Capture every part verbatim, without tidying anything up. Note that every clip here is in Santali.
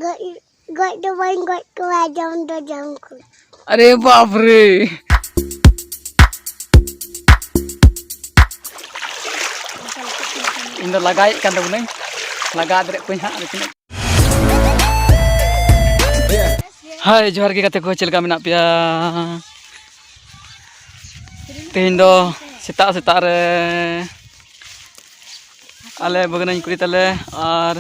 ᱜᱚᱡ, ᱜᱚᱡ ᱫᱚ ᱵᱟᱹᱧ ᱜᱚᱡ ᱠᱚᱣᱟ, ᱡᱚᱢ ᱫᱚ ᱡᱚᱢ ᱠᱚᱣᱟ᱾ ᱟᱨᱮ ᱵᱟᱯ ᱨᱮ! ᱤᱧ ᱫᱚ ᱞᱟᱜᱟᱭᱮᱫ ᱠᱟᱱ ᱛᱟᱵᱚᱱᱟᱹᱧ, ᱞᱟᱜᱟ ᱫᱟᱲᱮᱭᱟᱜ ᱠᱚᱣᱟᱧ ᱦᱟᱸᱜ, ᱟᱫᱚ ᱛᱤᱱᱟᱹᱜ᱾ ᱦᱟᱭ, ᱡᱚᱦᱟᱨ ᱜᱮ ᱜᱟᱛᱮ ᱠᱚ, ᱪᱮᱫ ᱞᱮᱠᱟ ᱢᱮᱱᱟᱜ ᱯᱮᱭᱟ? ᱛᱮᱦᱮᱧ ᱫᱚ ᱥᱮᱛᱟᱜ ᱥᱮᱛᱟᱜ ᱨᱮ ᱟᱞᱮ ᱵᱟᱹᱜᱽᱱᱟᱹᱧ ᱠᱩᱲᱤ ᱛᱟᱞᱮ ᱟᱨ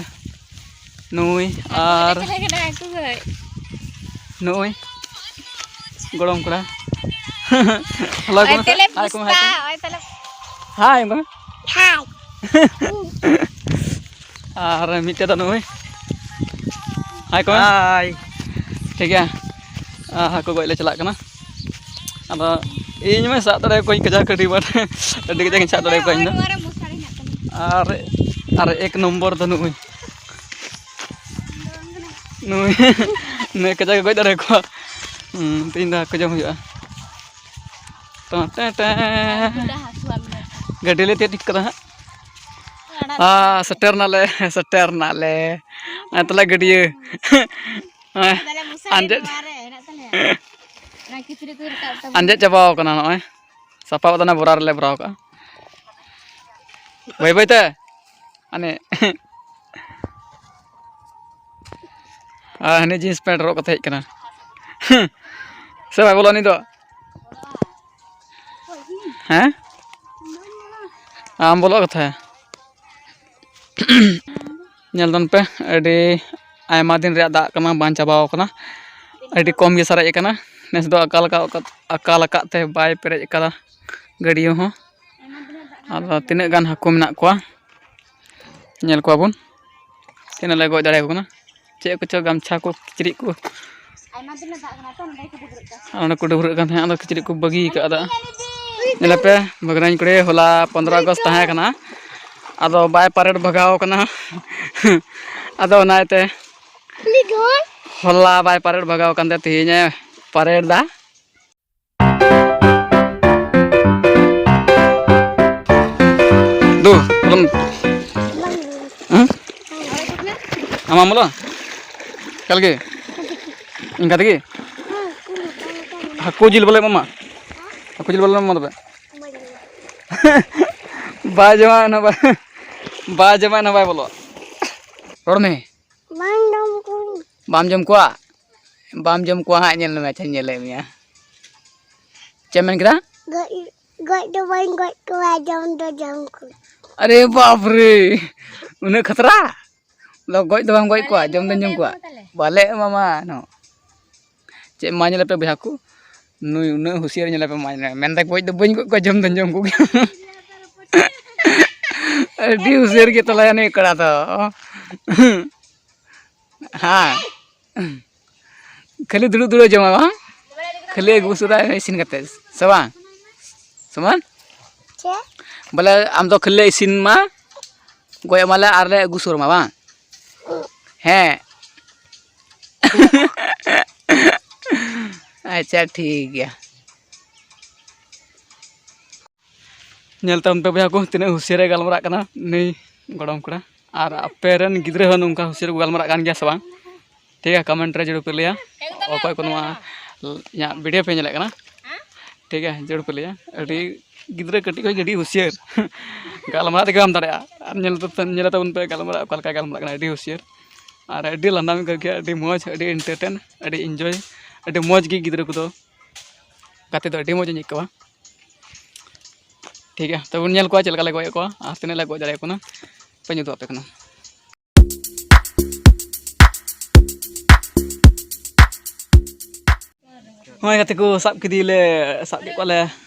ᱱᱩᱭ ᱟᱨ ᱪᱮᱞᱮ ᱠᱟᱱᱟ ᱩᱱᱠᱩ ᱫᱚ? ᱱᱩᱭ ᱜᱚᱲᱚᱢ ᱠᱚᱲᱟ᱾ ᱦᱮᱞᱳ ᱠᱚ ᱚᱭ ᱢᱮᱥᱮ, ᱛᱟᱞᱮ ᱦᱟᱭ ᱠᱚ ᱢᱮ, ᱦᱟᱭ ᱯᱩᱥᱯᱟ, ᱠᱚ ᱢᱮ᱾ ᱚᱭ ᱛᱟᱞᱮ᱾ ᱦᱟᱭ ᱢᱮ᱾ ᱦᱟᱭ᱾ ᱟᱨ ᱢᱤᱫᱴᱮᱡ ᱫᱚ ᱱᱩᱭ᱾ ᱦᱟᱭ ᱠᱚ ᱢᱮ᱾ ᱦᱟᱭ᱾ ᱴᱷᱤᱠ ᱜᱮᱭᱟ᱾ ᱟᱨ ᱦᱟᱹᱠᱩ ᱜᱚᱡ ᱞᱮ ᱪᱟᱞᱟᱜ ᱠᱟᱱᱟ᱾ ᱟᱫᱚ ᱤᱧ ᱢᱟ ᱥᱟᱵ ᱫᱟᱲᱮᱭᱟᱠᱚᱣᱟᱹᱧ ᱠᱟᱡᱟᱠ ᱟᱹᱰᱤ ᱵᱟᱨ᱾ ᱟᱹᱰᱤ ᱠᱟᱡᱟᱠ ᱤᱧ ᱥᱟᱵ ᱫᱟᱲᱮᱭᱟᱠᱚᱣᱟ ᱤᱧ ᱫᱚ᱾ ᱱᱚᱣᱟ ᱨᱮ ᱢᱚᱥᱟᱨᱤ ᱦᱮᱱᱟᱜ ᱛᱟᱞᱤᱧᱟ᱾ ᱟᱨ, ᱟᱨ ᱮᱠ ᱱᱚᱢᱵᱚᱨ ᱫᱚ ᱱᱩᱭ᱾ ᱱᱩᱭ, ᱱᱩᱭ ᱠᱟᱡᱟᱠ ᱮ ᱜᱚᱡ ᱫᱟᱲᱮᱭᱟᱠᱚᱣᱟ᱾ ᱦᱩᱸ, ᱛᱮᱦᱮᱧ ᱫᱚ ᱦᱟᱹᱠᱩ ᱡᱚᱢ ᱦᱩᱭᱩᱜᱼᱟ᱾ ᱴᱮ, ᱴᱮ, ᱴᱮ᱾ ᱜᱟᱹᱰᱤ ᱞᱮ ᱛᱤᱭᱟᱹᱨ ᱴᱷᱤᱠ ᱠᱟᱫᱟ ᱦᱟᱸᱜ᱾ ᱟᱨ ᱥᱮᱴᱮᱨ ᱱᱟᱞᱮ, ᱥᱮᱴᱮᱨ ᱱᱟᱞᱮ᱾ ᱟᱨ ᱛᱟᱦᱞᱮ ᱜᱟᱹᱰᱭᱟᱹ᱾ ᱟᱸᱡᱮᱫ᱾ ᱟᱸᱡᱮᱫ ᱪᱟᱵᱟᱣ ᱠᱟᱱᱟ ᱱᱚᱜᱼᱚᱭ᱾ ᱥᱟᱯᱷᱟ ᱠᱟᱛᱮ ᱚᱱᱟ ᱵᱚᱨᱟ ᱨᱮᱞᱮ ᱵᱷᱚᱨᱟᱣ ᱠᱟᱜᱼᱟ᱾ ᱵᱟᱹᱭ ᱵᱟᱹᱭ ᱛᱮ᱾ ᱦᱟᱱᱮ᱾ ᱟᱨ ᱦᱟᱱᱮ ᱡᱤᱱᱥ ᱯᱮᱱᱴ ᱦᱚᱨᱚᱜ ᱠᱟᱛᱮ ᱦᱮᱡ ᱠᱟᱱᱟ᱾ ᱥᱮ ᱵᱟᱭ ᱵᱚᱞᱚᱜᱼᱟ ᱩᱱᱤ ᱫᱚ? ᱦᱮᱸ? ᱟᱢ ᱵᱚᱞᱚᱜ ᱠᱟᱛᱷᱟ᱾ ᱧᱮᱞ ᱛᱟᱵᱚᱱ ᱯᱮ, ᱟᱹᱰᱤ ᱟᱭᱢᱟ ᱫᱤᱱ ᱨᱮᱭᱟᱜ ᱫᱟᱜ ᱠᱟᱱᱟ, ᱵᱟᱝ ᱪᱟᱵᱟᱣ ᱠᱟᱱᱟ, ᱟᱹᱰᱤ ᱠᱚᱢ ᱜᱮ ᱥᱟᱨᱮᱡ ᱟᱠᱟᱱᱟ᱾ ᱱᱮᱥ ᱫᱚ ᱟᱠᱟᱞ ᱟᱠᱟᱫ, ᱟᱠᱟᱞ ᱟᱠᱟᱫ ᱛᱮ ᱵᱟᱭ ᱯᱮᱨᱮᱡ ᱟᱠᱟᱫᱟ ᱜᱟᱹᱰᱭᱟᱹ ᱦᱚᱸ᱾ ᱟᱫᱚ ᱛᱤᱱᱟᱹᱜ ᱜᱟᱱ ᱦᱟᱹᱠᱩ ᱢᱮᱱᱟᱜ ᱠᱚᱣᱟ, ᱧᱮᱞ ᱠᱚᱣᱟ ᱵᱚᱱ ᱛᱤᱱᱟᱹᱜ ᱞᱮ ᱜᱚᱡ ᱫᱟᱲᱮᱭᱟᱠᱚ ᱠᱟᱱᱟ᱾ ᱪᱮᱫ ᱠᱚᱪᱚ ᱜᱟᱢᱪᱷᱟ ᱠᱚ, ᱠᱤᱪᱨᱤᱡ ᱠᱚ᱾ ᱟᱨ ᱚᱸᱰᱮ ᱠᱚ ᱰᱟᱹᱵᱽᱨᱟᱹᱜ ᱠᱟᱱ ᱛᱟᱦᱮᱸᱫ, ᱟᱫᱚ ᱠᱤᱪᱨᱤᱡ ᱠᱚ ᱵᱟᱹᱜᱤ ᱟᱠᱟᱫᱟ᱾ ᱧᱮᱞ ᱯᱮ, ᱵᱟᱹᱜᱽᱱᱟᱹᱧ ᱠᱩᱲᱤ, ᱦᱚᱞᱟ ᱯᱚᱱᱫᱽᱨᱚ ᱟᱜᱚᱥᱴ ᱛᱟᱦᱮᱸ ᱠᱟᱱᱟ, ᱟᱫᱚ ᱵᱟᱭ ᱯᱟᱨᱮᱰ ᱵᱷᱟᱜᱟᱣ ᱠᱟᱱᱟ᱾ ᱟᱫᱚ ᱚᱱᱟ ᱤᱭᱟᱹᱛᱮ ᱦᱚᱞᱟ ᱵᱟᱭ ᱯᱟᱨᱮᱰ ᱵᱷᱟᱜᱟᱣ ᱠᱟᱱ ᱛᱮ ᱛᱮᱦᱮᱧᱮ ᱯᱟᱨᱮᱰ ᱫᱟ᱾ ᱫᱩ, ᱵᱚᱞᱚᱱ᱾ ᱦᱮᱸ? ᱟᱢᱟᱜ ᱵᱚᱞᱚ? ᱮᱠᱟᱞ ᱜᱮ? ᱤᱱᱠᱟ ᱛᱮᱜᱮ? ᱦᱟᱹᱠᱩ ᱡᱤᱞ ᱵᱚᱞᱮ ᱮᱢᱟᱢᱟ? ᱦᱟᱹᱠᱩ ᱡᱤᱞ ᱵᱚᱞᱮ ᱮᱢᱟᱢᱟ ᱛᱚᱵᱮ? ᱵᱟᱭ ᱡᱚᱢᱟ, ᱚᱱᱟ ᱵᱟᱭ, ᱵᱟᱭ ᱡᱚᱢᱟ, ᱚᱱᱟ ᱵᱟᱭ ᱵᱚᱞᱚᱜᱼᱟ᱾ ᱨᱚᱲ ᱢᱮ᱾ ᱵᱟᱝ ᱡᱚᱢ ᱠᱚᱣᱟᱧ᱾ ᱵᱟᱢ ᱡᱚᱢ ᱠᱚᱣᱟ? ᱵᱟᱢ ᱡᱚᱢ ᱠᱚᱣᱟ ᱦᱟᱸᱜ, ᱧᱮᱞ ᱢᱮ, ᱟᱪᱪᱷᱟᱧ ᱧᱮᱞᱮᱫ ᱢᱮᱭᱟ᱾ ᱪᱮᱫ ᱮᱢ ᱢᱮᱱ ᱠᱮᱫᱟ? ᱜᱚᱡ, ᱜᱚᱡ ᱫᱚ ᱵᱟᱹᱧ ᱜᱚᱡ ᱠᱚᱣᱟ, ᱡᱚᱢ ᱫᱚ ᱡᱚᱢ ᱠᱚᱣᱟ᱾ ᱟᱨᱮ ᱵᱟᱯ ᱨᱮ, ᱩᱱᱟᱹᱜ ᱠᱷᱟᱛᱨᱟ? ᱞᱚ, ᱜᱚᱡ ᱫᱚ ᱵᱟᱢ ᱜᱚᱡ ᱠᱚᱣᱟ, ᱡᱚᱢ ᱫᱚᱧ ᱡᱚᱢ ᱠᱚᱣᱟ᱾ ᱵᱟᱞᱮ ᱮᱢᱟᱢᱟ ᱱᱚ᱾ ᱪᱮᱫ ᱢᱟ ᱧᱮᱞᱮ ᱯᱮ ᱵᱚᱭᱦᱟ ᱠᱚ, ᱱᱩᱭ ᱩᱱᱟᱹᱜ ᱦᱩᱥᱤᱭᱟᱹᱨ ᱧᱮᱞᱮ ᱯᱮ, ᱢᱟ ᱧᱮᱞᱮ ᱢᱮ᱾ ᱢᱮᱱᱫᱟᱭ ᱜᱚᱡ ᱫᱚ ᱵᱟᱹᱧ ᱜᱚᱡ ᱠᱚᱣᱟ, ᱡᱚᱢ ᱫᱚᱧ ᱡᱚᱢ ᱠᱚᱜᱮᱭᱟ᱾ ᱟᱹᱰᱤ ᱦᱩᱥᱤᱭᱟᱹᱨ ᱜᱮ ᱛᱟᱞᱟᱭᱟ ᱱᱩᱭ ᱠᱚᱲᱟ ᱫᱚ᱾ ᱦᱮᱸ᱾ ᱠᱷᱟᱹᱞᱤ ᱫᱩᱲᱩᱵ ᱫᱩᱲᱩᱵ ᱡᱚᱢᱟ ᱵᱟᱝ? ᱠᱷᱟᱹᱞᱤ ᱟᱹᱜᱩ ᱥᱩᱫᱷᱟ ᱤᱥᱤᱱ ᱠᱟᱛᱮ, ᱥᱮ ᱵᱟᱝ? ᱥᱚᱢᱟᱱ? ᱪᱮᱫ? ᱵᱚᱞᱮ ᱟᱢ ᱫᱚ ᱠᱷᱟᱹᱞᱤ ᱤᱥᱤᱱ ᱢᱟ, ᱜᱚᱡ ᱟᱢᱟᱞᱮ ᱟᱨ ᱞᱮ ᱟᱹᱜᱩ ᱥᱩᱨ ᱟᱢᱟ ᱵᱟᱝ? ᱦᱮᱸ᱾ ᱟᱪᱪᱷᱟ, ᱴᱷᱤᱠ ᱜᱮᱭᱟ᱾ ᱧᱮᱞ ᱛᱟᱵᱚᱱ ᱯᱮ ᱵᱚᱭᱦᱟ ᱠᱚ, ᱛᱤᱱᱟᱹᱜ ᱦᱩᱥᱤᱭᱟᱹᱨᱮ ᱜᱟᱞᱢᱟᱨᱟᱜ ᱠᱟᱱᱟ ᱱᱩᱭ ᱜᱚᱲᱚᱢ ᱠᱚᱲᱟ᱾ ᱟᱨ ᱟᱯᱮ ᱨᱮᱱ ᱜᱤᱫᱽᱨᱟᱹ ᱦᱚᱸ ᱱᱚᱝᱠᱟ ᱦᱩᱥᱤᱭᱟᱹᱨ ᱠᱚ ᱜᱟᱞᱢᱟᱨᱟᱜ ᱠᱟᱱ ᱜᱮᱭᱟ ᱥᱮ ᱵᱟᱝ? ᱴᱷᱤᱠ ᱜᱮᱭᱟ, comment ᱨᱮ ᱡᱟᱹᱨᱩᱲ ᱯᱮ ᱞᱟᱹᱭᱟ᱾ ᱚᱠᱚᱭ ᱠᱚ ᱱᱚᱣᱟ ᱤᱧᱟᱹᱜ video ᱯᱮ ᱧᱮᱞᱮᱫ ᱠᱟᱱᱟ, ᱴᱷᱤᱠ ᱜᱮᱭᱟ, ᱡᱟᱹᱨᱩᱲ ᱯᱮ ᱞᱟᱹᱭᱟ᱾ ᱟᱹᱰᱤ ᱜᱤᱫᱽᱨᱟᱹ ᱠᱟᱹᱴᱤᱡ ᱠᱷᱚᱱ ᱜᱮ ᱟᱹᱰᱤ ᱦᱩᱥᱤᱭᱟᱹᱨ, ᱜᱟᱞᱢᱟᱨᱟᱣ ᱛᱮᱜᱮ ᱵᱟᱢ ᱫᱟᱲᱮᱭᱟᱜᱼᱟ᱾ ᱟᱨ ᱧᱮᱞ ᱛᱟᱵᱚᱱ, ᱧᱮᱞ ᱛᱟᱵᱚᱱ ᱯᱮ ᱜᱟᱞᱢᱟᱨᱟᱣ ᱚᱠᱟ ᱞᱮᱠᱟᱭ ᱜᱟᱞᱢᱟᱨᱟᱜ ᱠᱟᱱᱟ, ᱟᱹᱰᱤ ᱦᱩᱥᱤᱭᱟᱹᱨ᱾ ᱟᱨ ᱟᱹᱰᱤ ᱞᱟᱸᱫᱟᱢ ᱟᱹᱭᱠᱟᱹᱣ ᱠᱮᱭᱟ, ᱟᱹᱰᱤ ᱢᱚᱡᱽ, ᱟᱹᱰᱤ entertain, ᱟᱹᱰᱤ enjoy, ᱟᱹᱰᱤ ᱢᱚᱡᱽ ᱜᱮ ᱜᱤᱫᱽᱨᱟᱹ ᱠᱚᱫᱚ ᱜᱟᱛᱮ ᱫᱚ ᱟᱹᱰᱤ ᱢᱚᱡᱽ ᱤᱧ ᱟᱹᱭᱠᱟᱹᱣᱟ᱾ ᱴᱷᱤᱠ ᱜᱮᱭᱟ, ᱛᱚᱵᱮ ᱵᱚᱱ ᱧᱮᱞ ᱠᱚᱣᱟ ᱪᱮᱫ ᱞᱮᱠᱟ ᱞᱮ ᱜᱚᱡ ᱮᱫ ᱠᱚᱣᱟ ᱟᱨ ᱛᱤᱱᱟᱹᱜ ᱞᱮ ᱜᱚᱡ ᱫᱟᱲᱮᱭᱟᱠᱚ ᱠᱟᱱᱟ, ᱵᱟᱹᱧ ᱩᱫᱩᱜ ᱟᱯᱮ ᱠᱟᱱᱟ᱾ ᱱᱚᱜᱼᱚᱭ ᱜᱟᱛᱮ ᱠᱚ, ᱥᱟᱵ ᱠᱮᱫᱮᱭᱟᱞᱮ, ᱥᱟᱵ ᱠᱮᱫ ᱠᱚᱣᱟᱞᱮ,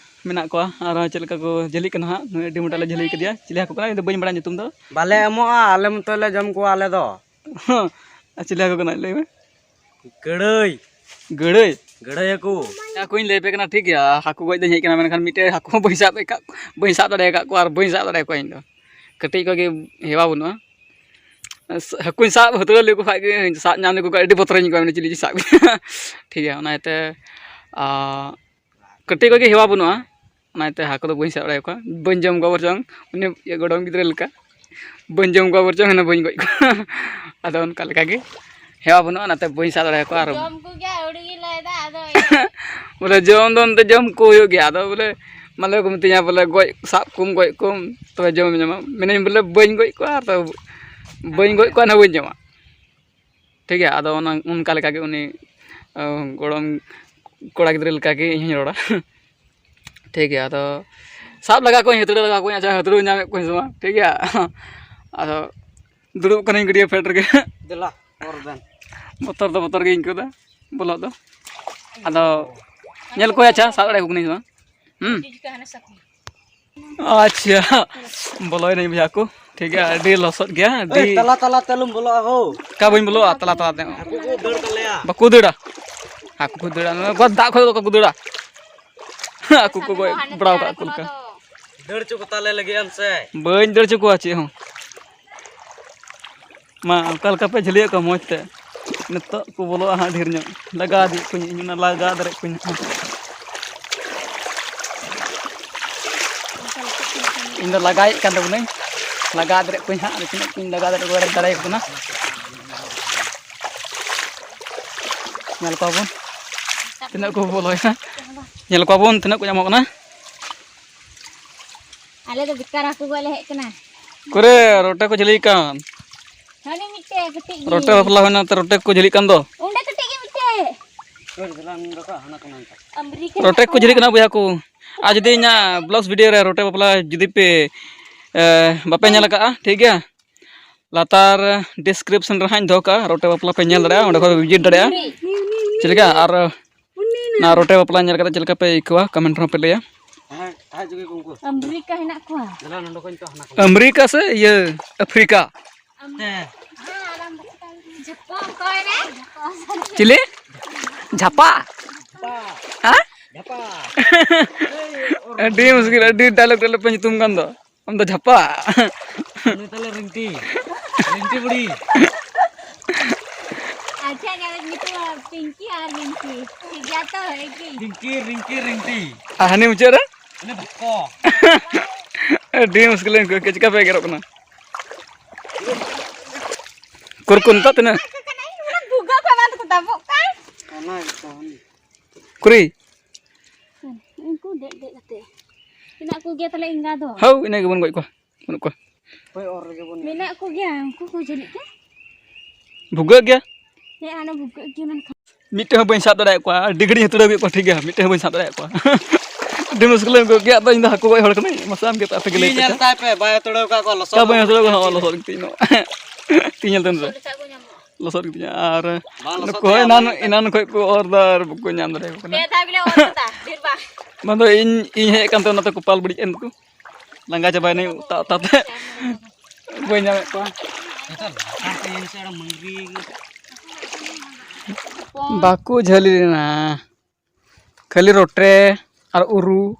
ᱢᱮᱱᱟᱜ ᱠᱚᱣᱟ᱾ ᱟᱨ ᱪᱮᱫ ᱞᱮᱠᱟ ᱠᱚ ᱡᱷᱟᱹᱞᱤᱜ ᱠᱟᱱᱟ ᱦᱟᱸᱜ, ᱱᱩᱭ ᱟᱹᱰᱤ ᱢᱚᱴᱟ ᱞᱮ ᱡᱷᱟᱹᱞᱤ ᱠᱮᱫᱮᱭᱟ᱾ ᱪᱤᱞᱤ ᱦᱟᱹᱠᱩ ᱠᱟᱱᱟᱭ, ᱤᱧ ᱫᱚ ᱵᱟᱹᱧ ᱵᱟᱲᱟᱭᱟ ᱧᱩᱛᱩᱢ ᱫᱚ᱾ ᱵᱟᱞᱮ ᱮᱢᱚᱜᱼᱟ, ᱟᱞᱮ ᱢᱚᱛᱚ ᱞᱮ ᱡᱚᱢ ᱠᱚᱣᱟ ᱟᱞᱮ ᱫᱚ᱾ ᱟᱨ ᱪᱤᱞᱤ ᱦᱟᱹᱠᱩ ᱠᱟᱱᱟᱭ, ᱞᱟᱹᱭ ᱢᱮ? ᱜᱟᱹᱲᱟᱹᱭ᱾ ᱜᱟᱹᱲᱟᱹᱭ? ᱜᱟᱹᱲᱟᱹᱭ ᱦᱟᱹᱠᱩ᱾ ᱦᱟᱹᱠᱩᱧ ᱞᱟᱹᱭ ᱟᱯᱮ ᱠᱟᱱᱟ, ᱴᱷᱤᱠ ᱜᱮᱭᱟ, ᱦᱟᱹᱠᱩ ᱜᱚᱡ ᱫᱚᱧ ᱦᱮᱡ ᱠᱟᱱᱟ, ᱢᱮᱱᱠᱷᱟᱱ ᱢᱤᱫᱴᱮᱡ ᱦᱟᱹᱠᱩ ᱦᱚᱸ ᱵᱟᱹᱧ ᱥᱟᱵ ᱟᱠᱟᱫ, ᱵᱟᱹᱧ ᱥᱟᱵ ᱫᱟᱲᱮ ᱟᱠᱟᱫ ᱠᱚᱣᱟ ᱟᱨ ᱵᱟᱹᱧ ᱥᱟᱵ ᱫᱟᱲᱮ ᱟᱠᱚᱣᱟ ᱤᱧ ᱫᱚ᱾ ᱠᱟᱹᱴᱤᱡ ᱠᱷᱚᱡ ᱜᱮ ᱦᱮᱣᱟ ᱵᱟᱹᱱᱩᱜᱼᱟ᱾ ᱦᱟᱹᱠᱩᱧ ᱥᱟᱵ ᱦᱟᱹᱛᱲᱟᱹᱣ ᱞᱮᱠᱚ ᱠᱷᱟᱡ ᱜᱮ, ᱥᱟᱵ ᱧᱟᱢ ᱞᱮᱠᱚ ᱠᱷᱟᱡ ᱟᱹᱰᱤ ᱵᱚᱛᱚᱨᱤᱧ ᱟᱹᱭᱠᱟᱹᱣᱟ, ᱢᱟᱱᱮ ᱪᱤᱞᱤ ᱪᱚ ᱥᱟᱵ ᱠᱮᱫᱟ᱾ ᱴᱷᱤᱠ ᱜᱮᱭᱟ, ᱚᱱᱟ ᱤᱭᱟᱹᱛᱮ, ᱟᱸ, ᱠᱟᱹᱴᱤᱡ ᱠᱷᱚᱡ ᱜᱮ ᱦᱮᱣᱟ ᱵᱟᱹᱱᱩᱜᱼᱟ, ᱚᱱᱟ ᱤᱭᱟᱹᱛᱮ ᱦᱟᱹᱠᱩ ᱫᱚ ᱵᱟᱹᱧ ᱥᱟᱵ ᱫᱟᱲᱮᱭᱟᱠᱚᱣᱟ, ᱵᱟᱹᱧ ᱡᱚᱢ ᱠᱚᱣᱟ ᱵᱚᱨᱪᱚᱝ, ᱩᱱᱤ ᱤᱭᱟᱹ ᱜᱚᱰᱚᱢ ᱜᱤᱫᱽᱨᱟᱹ ᱞᱮᱠᱟ ᱵᱟᱹᱧ ᱡᱚᱢ ᱠᱚᱣᱟ ᱵᱚᱨᱪᱚᱝ, ᱦᱟᱱᱟ ᱵᱟᱹᱧ ᱜᱚᱡ ᱠᱚᱣᱟ᱾ ᱟᱫᱚ ᱚᱱᱠᱟ ᱞᱮᱠᱟ ᱜᱮ ᱦᱮᱣᱟ ᱵᱟᱹᱱᱩᱜᱼᱟ, ᱚᱱᱟᱛᱮ ᱵᱟᱹᱧ ᱥᱟᱵ ᱫᱟᱲᱮᱭᱟᱠᱚᱣᱟ᱾ ᱟᱨ ᱡᱚᱢ ᱠᱚᱜᱮᱭᱟ, ᱟᱹᱣᱲᱤ ᱜᱮ ᱞᱟᱹᱭ ᱮᱫᱟ, ᱟᱫᱚ ᱤᱭᱟᱹ᱾ ᱵᱚᱞᱮ ᱡᱚᱢ ᱫᱚ ᱚᱱᱛᱮ ᱡᱚᱢ ᱠᱚ ᱦᱩᱭᱩᱜ ᱜᱮᱭᱟ, ᱟᱫᱚ ᱵᱚᱞᱮ ᱢᱟᱞᱮ ᱠᱚ ᱢᱤᱛᱟᱹᱧᱟ ᱵᱚᱞᱮ, "ᱜᱚᱡ, ᱥᱟᱵ ᱠᱚᱢ, ᱜᱚᱡ ᱠᱚᱢ, ᱛᱚᱵᱮ ᱡᱚᱢᱮᱢ ᱧᱟᱢᱟ᱾" ᱢᱮᱱᱟᱹᱧ ᱵᱚᱞᱮ, "ᱵᱟᱹᱧ ᱜᱚᱡ ᱠᱚᱣᱟ, ᱟᱨ ᱛᱚ ᱵᱟᱹᱧ ᱜᱚᱡ ᱠᱚᱣᱟ, ᱚᱱᱟ ᱵᱟᱹᱧ ᱡᱚᱢᱟ᱾" ᱴᱷᱤᱠ ᱜᱮᱭᱟ, ᱟᱫᱚ ᱚᱱᱟ, ᱚᱱᱠᱟ ᱞᱮᱠᱟᱜᱮ ᱩᱱᱤ, ᱟᱸ, ᱜᱚᱲᱚᱢ ᱠᱚᱲᱟ ᱜᱤᱫᱽᱨᱟᱹ ᱞᱮᱠᱟᱜᱮ ᱤᱧ ᱦᱚᱧ ᱨᱚᱲᱟ᱾ ᱴᱷᱤᱠ ᱜᱮᱭᱟ, ᱟᱫᱚ ᱥᱟᱵ ᱞᱟᱜᱟ ᱠᱚᱣᱟᱹᱧ, ᱦᱟᱹᱛᱲᱟᱹ ᱞᱟᱜᱟ ᱠᱚᱣᱟᱹᱧ, ᱟᱪᱪᱷᱟ, ᱦᱟᱹᱛᱲᱟᱹ ᱧᱟᱢᱮᱫ ᱠᱚᱣᱟᱧ ᱥᱮ ᱵᱟᱝ? ᱴᱷᱤᱠ ᱜᱮᱭᱟ, ᱟᱫᱚ ᱫᱩᱲᱩᱵ ᱠᱟᱹᱱᱟᱹᱧ ᱜᱟᱹᱰᱭᱟᱹ ᱯᱷᱮᱰ ᱨᱮᱜᱮ᱾ ᱫᱮᱞᱟ, ᱚᱨ ᱵᱮᱱ᱾ ᱵᱚᱛᱚᱨ ᱫᱚ ᱵᱚᱛᱚᱨ ᱜᱤᱧ ᱟᱹᱭᱠᱟᱹᱣ ᱮᱫᱟ ᱵᱚᱞᱚᱜ ᱫᱚ᱾ ᱟᱫᱚ ᱧᱮᱞ ᱠᱚᱣᱟ, ᱟᱪᱪᱷᱟ, ᱥᱟᱵ ᱫᱟᱲᱮᱭᱟᱠᱚ ᱠᱟᱹᱱᱟᱹᱧ ᱥᱮ ᱵᱟᱝ? ᱦᱩᱸ᱾ ᱟᱪᱪᱷᱟ, ᱵᱚᱞᱚᱭᱮᱱᱟᱹᱧ ᱵᱚᱭᱦᱟ ᱠᱚ᱾ ᱴᱷᱤᱠ ᱜᱮᱭᱟ, ᱟᱹᱰᱤ ᱞᱚᱥᱚᱫ ᱜᱮᱭᱟ, ᱟᱹᱰᱤ ᱮᱭ, ᱛᱟᱞᱟ ᱛᱟᱞᱟ ᱛᱮ ᱟᱞᱚᱢ ᱵᱚᱞᱚᱜᱼᱟ ᱦᱳ᱾ ᱚᱠᱟ ᱵᱟᱹᱧ ᱵᱚᱞᱚᱜᱼᱟ ᱛᱟᱞᱟ ᱛᱟᱞᱟ ᱛᱮ? ᱦᱟᱹᱠᱩ ᱠᱚ ᱫᱟᱹᱲ ᱛᱟᱞᱮᱭᱟ᱾ ᱵᱟᱠᱚ ᱫᱟᱹᱲᱟ, ᱦᱟᱹᱠᱩ ᱠᱚ ᱫᱟᱹᱲᱟ, ᱱᱚᱣᱟ ᱫᱟᱜ ᱠᱷᱚᱡ ᱫᱚ ᱵᱟᱠᱚ ᱫᱟᱹᱲᱟ᱾ ᱦᱟᱹᱠᱩ ᱠᱚ ᱜᱚᱡ ᱵᱟᱲᱟᱣ ᱠᱟᱜ ᱠᱚ ᱞᱮᱠᱟ᱾ ᱫᱟᱹᱲ ᱦᱚᱪᱚ ᱠᱚ ᱛᱟᱞᱮ ᱞᱟᱹᱜᱤᱫ ᱮᱢ ᱥᱮ᱾ ᱵᱟᱹᱧ ᱫᱟᱹᱲ ᱦᱚᱪᱚ ᱠᱚᱣᱟ ᱪᱮᱫ ᱦᱚᱸ᱾ ᱢᱟ, ᱚᱠᱟ ᱞᱮᱠᱟ ᱯᱮ ᱡᱷᱟᱹᱞᱤᱭᱮᱫ ᱠᱚᱣᱟ ᱢᱚᱡᱽ ᱛᱮ? ᱱᱤᱛᱚᱜ ᱠᱚ ᱵᱚᱞᱚᱜᱼᱟ ᱦᱟᱸᱜ ᱰᱷᱮᱨ ᱧᱚᱜ᱾ ᱞᱟᱜᱟ ᱤᱫᱤᱭᱮᱫ ᱠᱚᱣᱟᱧ, ᱤᱧ ᱚᱱᱟ ᱞᱟᱜᱟ ᱫᱟᱲᱮᱭᱟᱜ ᱠᱚᱣᱟᱧ ᱦᱟᱸᱜ᱾ ᱤᱧ ᱫᱚ ᱞᱟᱜᱟᱭᱮᱫ ᱠᱟᱱ ᱛᱟᱵᱚᱱᱟᱹᱧ, ᱞᱟᱜᱟ ᱫᱟᱲᱮᱭᱟᱜ ᱠᱚᱣᱟᱧ ᱦᱟᱸᱜ, ᱟᱫᱚ ᱛᱤᱱᱟᱹᱜ ᱠᱚᱧ ᱞᱟᱜᱟ ᱫᱟᱲᱮ-, ᱫᱟᱲᱮᱭᱟᱠᱚ ᱠᱟᱱᱟ᱾ ᱧᱮᱞ ᱠᱚᱣᱟ ᱵᱚᱱ ᱛᱤᱱᱟᱹᱜ ᱠᱚ ᱵᱚᱞᱚᱭᱮᱱᱟ, ᱧᱮᱞ ᱠᱚᱣᱟ ᱵᱚᱱ ᱛᱤᱱᱟᱹᱜ ᱠᱚ ᱧᱟᱢᱚᱜ ᱠᱟᱱᱟ᱾ ᱟᱞᱮ ᱫᱚ ᱵᱮᱠᱟᱨ ᱦᱟᱹᱠᱩ ᱜᱚᱡ ᱞᱮ ᱦᱮᱡ ᱠᱟᱱᱟ᱾ ᱚᱠᱚᱨᱮ ᱨᱚᱴᱮ ᱠᱚ ᱡᱷᱟᱹᱞᱤ ᱠᱟᱱ? ᱦᱟᱹᱱᱤ ᱢᱤᱫᱴᱮᱡ ᱠᱟᱹᱴᱤᱡ ᱜᱮ᱾ ᱨᱚᱴᱮ ᱵᱟᱯᱞᱟ ᱦᱩᱭᱱᱟ, ᱛᱚ ᱨᱚᱴᱮ ᱠᱚ ᱡᱷᱟᱹᱞᱤᱜ ᱠᱟᱱ ᱫᱚ᱾ ᱚᱸᱰᱮ ᱠᱟᱹᱴᱤᱡ ᱜᱮ ᱢᱤᱫᱴᱮᱡ᱾ ᱟᱢᱨᱤᱠᱟ ᱨᱚᱴᱮ ᱠᱚ ᱡᱷᱟᱹᱞᱤᱜ ᱠᱟᱱᱟ ᱵᱚᱭᱦᱟ ᱠᱚ᱾ ᱟᱨ ᱡᱩᱫᱤ ᱤᱧᱟᱹᱜ vlogs video ᱨᱮ ᱨᱚᱴᱮ ᱵᱟᱯᱞᱟ ᱡᱩᱫᱤ ᱯᱮ, ᱮ, ᱵᱟᱯᱮ ᱧᱮᱞ ᱟᱠᱟᱫᱼᱟ, ᱴᱷᱤᱠ ᱜᱮᱭᱟ, ᱞᱟᱛᱟᱨ description ᱨᱮ ᱦᱟᱸᱜ ᱤᱧ ᱫᱚᱦᱚ ᱠᱟᱜᱼᱟ, ᱨᱚᱴᱮ ᱵᱟᱯᱞᱟ ᱯᱮ ᱧᱮᱞ ᱫᱟᱲᱮᱭᱟᱜᱼᱟ, ᱚᱸᱰᱮ ᱠᱷᱚᱱ ᱯᱮ visit ᱫᱟᱲᱮᱭᱟᱜᱼᱟ᱾ ᱪᱮᱫ ᱞᱮᱠᱟ? ᱟᱨ ᱚᱱᱟ ᱨᱚᱴᱮ ᱵᱟᱯᱞᱟ ᱧᱮᱞ ᱠᱟᱛᱮ ᱪᱮᱫ ᱞᱮᱠᱟ ᱯᱮ ᱟᱹᱭᱠᱟᱹᱣᱟ, comment ᱨᱮᱦᱚᱸ ᱯᱮ ᱞᱟᱹᱭᱟ᱾ ᱟᱢᱨᱤᱠᱟ ᱦᱮᱱᱟᱜ ᱠᱚᱣᱟ᱾ ᱟᱢᱨᱤᱠᱟ ᱥᱮ ᱤᱭᱟᱹ ᱟᱯᱷᱨᱤᱠᱟ? ᱪᱤᱞᱤ? ᱡᱷᱟᱯᱟ? ᱦᱮᱸ? ᱟᱹᱰᱤ ᱢᱩᱥᱠᱤᱞ, ᱟᱹᱰᱤ dialogue dialogue ᱯᱮ ᱧᱩᱛᱩᱢ ᱠᱟᱱ ᱫᱚ᱾ ᱟᱢ ᱫᱚ ᱡᱷᱟᱯᱟ᱾ ᱩᱱᱤ ᱛᱟᱦᱞᱮ ᱨᱤᱝᱴᱤ, ᱨᱤᱝᱴᱤ ᱵᱩᱲᱤ᱾ ᱟᱪᱪᱷᱟ, ᱧᱮᱞ ᱧᱩᱛᱩᱢ ᱯᱤᱝᱠᱤ ᱟᱨ ᱨᱤᱝᱠᱤ᱾ ᱴᱷᱤᱠ ᱜᱮᱭᱟ ᱛᱚ, ᱮᱠᱤ᱾ ᱯᱤᱝᱠᱤ, ᱨᱤᱝᱠᱤ, ᱨᱤᱝᱴᱤ᱾ ᱟᱨ ᱦᱟᱹᱱᱤ ᱢᱩᱪᱟᱹᱫ ᱨᱮ? ᱩᱱᱤ ᱵᱷᱟᱠᱠᱚ᱾ ᱟᱹᱰᱤ ᱢᱩᱥᱠᱤᱞ ᱮᱱ ᱠᱚ, ᱪᱮᱠᱟ ᱯᱮ ᱮᱜᱮᱨᱚᱜ ᱠᱟᱱᱟ? ᱠᱩᱨᱠᱩ ᱱᱤᱛᱚᱜ ᱛᱤᱱᱟᱹᱜ? ᱚᱱᱟ ᱜᱮᱛᱚ᱾ ᱠᱩᱨᱤ᱾ ᱩᱱᱠᱩ ᱫᱮᱡ ᱫᱮᱡ ᱠᱟᱛᱮ ᱢᱮᱱᱟᱜ ᱠᱚᱜᱮᱭᱟ ᱛᱟᱞᱮ ᱮᱸᱜᱟ ᱫᱚ᱾ ᱦᱟᱹᱣ, ᱤᱱᱟᱹ ᱜᱮᱵᱚᱱ ᱜᱚᱡ ᱠᱚᱣᱟ᱾ ᱵᱟᱹᱱᱩᱜ ᱠᱚᱣᱟ᱾ ᱦᱳᱭ, ᱚᱨ ᱨᱮᱜᱮ ᱵᱚᱱ ᱧᱟᱢ᱾ ᱢᱮᱱᱟᱜ ᱠᱚᱜᱮᱭᱟ ᱩᱱᱠᱩ ᱠᱚ ᱡᱟᱹᱱᱤᱡ ᱠᱚ᱾ ᱵᱷᱩᱜᱟᱹᱜ ᱜᱮᱭᱟ᱾ ᱦᱮᱸ, ᱦᱟᱱᱮ ᱵᱷᱩᱜᱟᱹᱜ ᱜᱮᱭᱟ ᱢᱮᱱᱠᱷᱟᱱ᱾ ᱢᱤᱫᱴᱮᱱ ᱦᱚᱸ ᱵᱟᱹᱧ ᱥᱟᱵ ᱫᱟᱲᱮᱭᱟᱜ ᱠᱚᱣᱟ᱾ ᱟᱹᱰᱤ ᱜᱷᱟᱹᱲᱤᱡ ᱦᱟᱹᱛᱲᱟᱹᱣ ᱠᱮᱫ ᱠᱚᱣᱟ, ᱴᱷᱤᱠ ᱜᱮᱭᱟ, ᱢᱤᱫᱴᱮᱱ ᱦᱚᱸ ᱵᱟᱹᱧ ᱥᱟᱵ ᱫᱟᱲᱮᱭᱟᱜ ᱠᱚᱣᱟ᱾ ᱟᱹᱰᱤ ᱢᱩᱥᱠᱤᱞ ᱮᱢ ᱟᱹᱭᱠᱟᱹᱣ ᱠᱮᱫ ᱫᱚ, ᱤᱧ ᱫᱚ ᱦᱟᱹᱠᱩ ᱜᱚᱡ ᱦᱚᱲ ᱠᱟᱹᱱᱟᱹᱧ, ᱢᱟᱥᱮ ᱟᱢ ᱜᱮ ᱟᱯᱮ ᱜᱮ ᱞᱟᱹᱭ ᱛᱤ ᱯᱮ ᱧᱮᱞ ᱥᱮ᱾ ᱛᱟᱭ ᱯᱮ, ᱵᱟᱭ ᱦᱟᱹᱛᱲᱟᱹᱣ ᱠᱟᱜ ᱠᱚᱣᱟ, ᱞᱚᱥᱚᱫ ᱚᱠᱟ ᱵᱟᱹᱧ ᱨᱮ ᱦᱟᱹᱛᱲᱟᱹᱣ ᱠᱟᱜ ᱠᱚᱣᱟ, ᱢᱮᱱᱟᱜ ᱞᱚᱥᱚᱫ ᱠᱮᱫᱟ᱾ ᱜᱮᱛᱤᱧ ᱱᱚᱜᱼᱚᱭ᱾ ᱛᱤᱧ ᱧᱮᱞ ᱛᱮᱢ ᱥᱮ᱾ ᱞᱚᱥᱚᱫ ᱜᱮᱛᱤᱧᱟ᱾ ᱟᱨ ᱵᱟᱝ ᱞᱚᱥᱚᱫ ᱱᱩᱠᱩ ᱦᱚᱸ ᱜᱮᱛᱤᱧᱟ, ᱮᱱᱟᱱ, ᱟᱢ ᱫᱚ ᱮᱱᱟᱱ ᱠᱷᱚᱡ ᱠᱚ ᱚᱨ ᱫᱟ ᱟᱨ ᱵᱟᱠᱚ ᱧᱟᱢ ᱫᱟᱲᱮᱭᱟᱠᱚ ᱠᱟᱱᱟ᱾ ᱯᱮ ᱫᱷᱟᱣ ᱜᱮᱞᱮ ᱚᱨ ᱠᱮᱫᱟ, ᱰᱷᱮᱨ ᱵᱟᱝ᱾ ᱵᱟᱝ ᱫᱚ ᱤᱧ, ᱤᱧ ᱦᱮᱡ ᱟᱠᱟᱱ ᱛᱮ ᱚᱱᱟᱛᱮ ᱠᱚᱯᱟᱞ ᱵᱟᱹᱲᱤᱡ ᱮᱱ ᱛᱟᱠᱚ᱾ ᱞᱟᱸᱜᱟ ᱪᱟᱵᱟᱭᱮᱱᱟᱹᱧ ᱚᱛᱟ ᱚᱛᱟ ᱛᱮ᱾ ᱵᱟᱹᱧ ᱧᱟᱢᱮᱫ ᱠᱚᱣᱟ᱾ ᱵᱟᱠᱚ ᱡᱷᱟᱹᱞᱤ ᱞᱮᱱᱟ, ᱠᱷᱟᱹᱞᱤ ᱨᱚᱴᱮ ᱟᱨ ᱩᱨᱩ,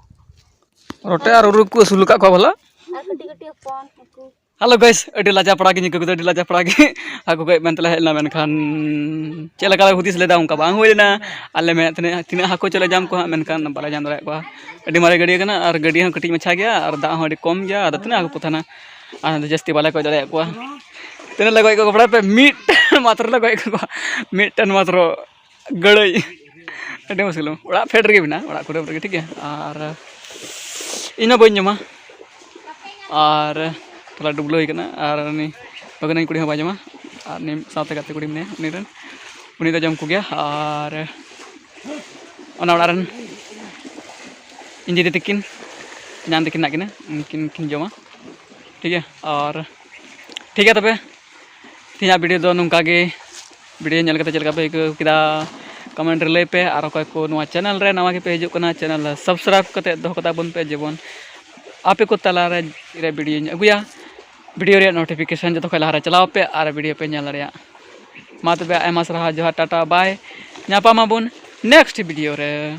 ᱨᱚᱴᱮ ᱟᱨ ᱩᱨᱩ ᱠᱚ ᱟᱹᱥᱩᱞ ᱟᱠᱟᱫ ᱠᱚᱣᱟ ᱵᱚᱞᱮ᱾ ᱟᱨ ᱠᱟᱹᱴᱤᱡ ᱠᱟᱹᱴᱤᱡ ᱦᱚᱯᱚᱱ ᱦᱟᱹᱠᱩ᱾ Hello guys, ᱟᱹᱰᱤ ᱞᱟᱡᱟ ᱯᱟᱲᱟ ᱜᱮ ᱱᱤᱠᱟᱹ ᱠᱚᱫᱚ, ᱟᱹᱰᱤ ᱞᱟᱡᱟ ᱯᱟᱲᱟ ᱜᱮ ᱦᱟᱹᱠᱩ ᱜᱚᱡ ᱢᱮᱱᱛᱮ ᱞᱮ ᱦᱮᱡ ᱞᱮᱱᱟ, ᱢᱮᱱᱠᱷᱟᱱ ᱪᱮᱫ ᱞᱮᱠᱟ ᱞᱮ ᱦᱩᱫᱤᱥ ᱞᱮᱫᱟ ᱚᱱᱠᱟ ᱵᱟᱝ ᱦᱩᱭ ᱞᱮᱱᱟ᱾ ᱟᱞᱮ ᱢᱮᱱᱮᱫ ᱛᱟᱦᱮᱸᱱᱟ ᱛᱤᱱᱟᱹᱜ ᱦᱟᱹᱠᱩ ᱪᱚᱞᱮ ᱧᱟᱢ ᱠᱚᱣᱟ ᱦᱟᱸᱜ, ᱢᱮᱱᱠᱷᱟᱱ ᱵᱟᱞᱮ ᱧᱟᱢ ᱫᱟᱲᱮᱭᱟᱜ ᱠᱚᱣᱟ᱾ ᱟᱹᱰᱤ ᱢᱟᱨᱮ ᱜᱟᱹᱰᱭᱟᱹ ᱠᱟᱱᱟ ᱟᱨ ᱜᱟᱹᱰᱭᱟᱹ ᱦᱚᱸ ᱠᱟᱹᱴᱤᱡ ᱢᱟᱪᱷᱟ ᱜᱮᱭᱟ ᱟᱨ ᱫᱟᱜ ᱦᱚᱸ ᱟᱹᱰᱤ ᱠᱚᱢ ᱜᱮᱭᱟ, ᱟᱫᱚ ᱛᱤᱱᱟᱹᱜ ᱦᱟᱹᱠᱩ ᱠᱚ ᱛᱟᱦᱮᱱᱟ? ᱟᱨ ᱡᱟᱹᱥᱛᱤ ᱵᱟᱞᱮ ᱜᱚᱡ ᱫᱟᱲᱮᱭᱟᱜ ᱠᱚᱣᱟ᱾ ᱛᱤᱱᱟᱹᱜ ᱞᱮ ᱜᱚᱡ ᱠᱚᱣᱟ ᱵᱟᱲᱟᱭ ᱯᱮ? ᱢᱤᱫᱴᱮᱱ ᱢᱟᱛᱨᱚ ᱞᱮ ᱜᱚᱡ ᱠᱚᱣᱟ, ᱢᱤᱫᱴᱮᱱ ᱢᱟᱛᱨᱚ᱾ ᱜᱟᱹᱲᱟᱹᱭ᱾ ᱟᱹᱰᱤ ᱢᱩᱥᱠᱤᱞ᱾ ᱚᱲᱟᱜ ᱯᱷᱮᱰ ᱨᱮᱜᱮ ᱢᱮᱱᱟᱜᱼᱟ, ᱚᱲᱟᱜ ᱠᱩᱰᱟᱹᱢ ᱨᱮᱜᱮ, ᱴᱷᱤᱠ ᱜᱮᱭᱟ᱾ ᱟᱨ ᱤᱧ ᱢᱟ ᱵᱟᱹᱧ ᱡᱚᱢᱟ, ᱟᱨ ᱛᱷᱚᱲᱟ ᱰᱩᱵᱽᱞᱟᱹ ᱦᱩᱭ ᱠᱟᱱᱟ, ᱟᱨ ᱩᱱᱤ ᱵᱟᱹᱜᱟᱹᱱᱟᱹᱧ ᱠᱩᱲᱤ ᱦᱚᱸ ᱵᱟᱭ ᱡᱚᱢᱟ, ᱟᱨ ᱩᱱᱤ ᱥᱟᱶᱛᱮ ᱜᱟᱛᱮ ᱠᱩᱲᱤ ᱢᱮᱱᱟᱭᱟ, ᱩᱱᱤ ᱨᱮᱱ, ᱩᱱᱤ ᱫᱚ ᱡᱚᱢ ᱠᱚᱜᱮᱭᱟ᱾ ᱟᱨ ᱚᱱᱟ ᱚᱲᱟᱜ ᱨᱮᱱ ᱤᱧ ᱫᱤᱫᱤ ᱛᱟᱹᱠᱤᱱ, ᱛᱮᱧᱟᱝ ᱛᱟᱹᱠᱤᱱ ᱢᱮᱱᱟᱜ ᱠᱤᱱᱟ, ᱩᱱᱠᱤᱱ ᱠᱤᱱ ᱡᱚᱢᱟ, ᱴᱷᱤᱠ ᱜᱮᱭᱟ᱾ ᱟᱨ ᱴᱷᱤᱠ ᱜᱮᱭᱟ ᱛᱚᱵᱮ, ᱛᱮᱦᱮᱧᱟᱜ video ᱫᱚ ᱱᱚᱝᱠᱟ ᱜᱮ᱾ Video ᱧᱮᱞ ᱠᱟᱛᱮ ᱪᱮᱫ ᱞᱮᱠᱟ ᱯᱮ ᱟᱹᱭᱠᱟᱹᱣ ᱠᱮᱫᱟ, comment ᱨᱮ ᱞᱟᱹᱭ ᱯᱮ᱾ ᱟᱨ ᱚᱠᱚᱭ ᱠᱚ ᱱᱚᱣᱟ channel ᱨᱮ ᱱᱟᱣᱟ ᱜᱮᱯᱮ ᱦᱤᱡᱩᱜ ᱠᱟᱱᱟ, channel subscribe ᱠᱟᱛᱮ ᱫᱚᱦᱚ ᱠᱟᱛᱟ ᱵᱚᱱ ᱯᱮ, ᱡᱮᱢᱚᱱ ᱟᱯᱮ ᱠᱚ ᱛᱟᱞᱟᱨᱮ ᱨᱮ videoᱧ ᱟᱹᱜᱩᱭᱟ᱾ Video ᱨᱮᱭᱟᱜ notification ᱡᱚᱛᱚ ᱠᱷᱚᱱ ᱞᱟᱦᱟᱨᱮ ᱪᱟᱞᱟᱣ ᱯᱮ ᱟᱨ video ᱯᱮ ᱧᱮᱞ ᱫᱟᱲᱮᱭᱟᱜ᱾ ᱢᱟ ᱛᱚᱵᱮ, ᱟᱭᱢᱟ ᱥᱟᱨᱦᱟᱣ, ᱡᱚᱦᱟᱨ, ᱴᱟᱴᱟ, bye, ᱧᱟᱯᱟᱢ ᱟᱵᱚᱱ next video ᱨᱮ᱾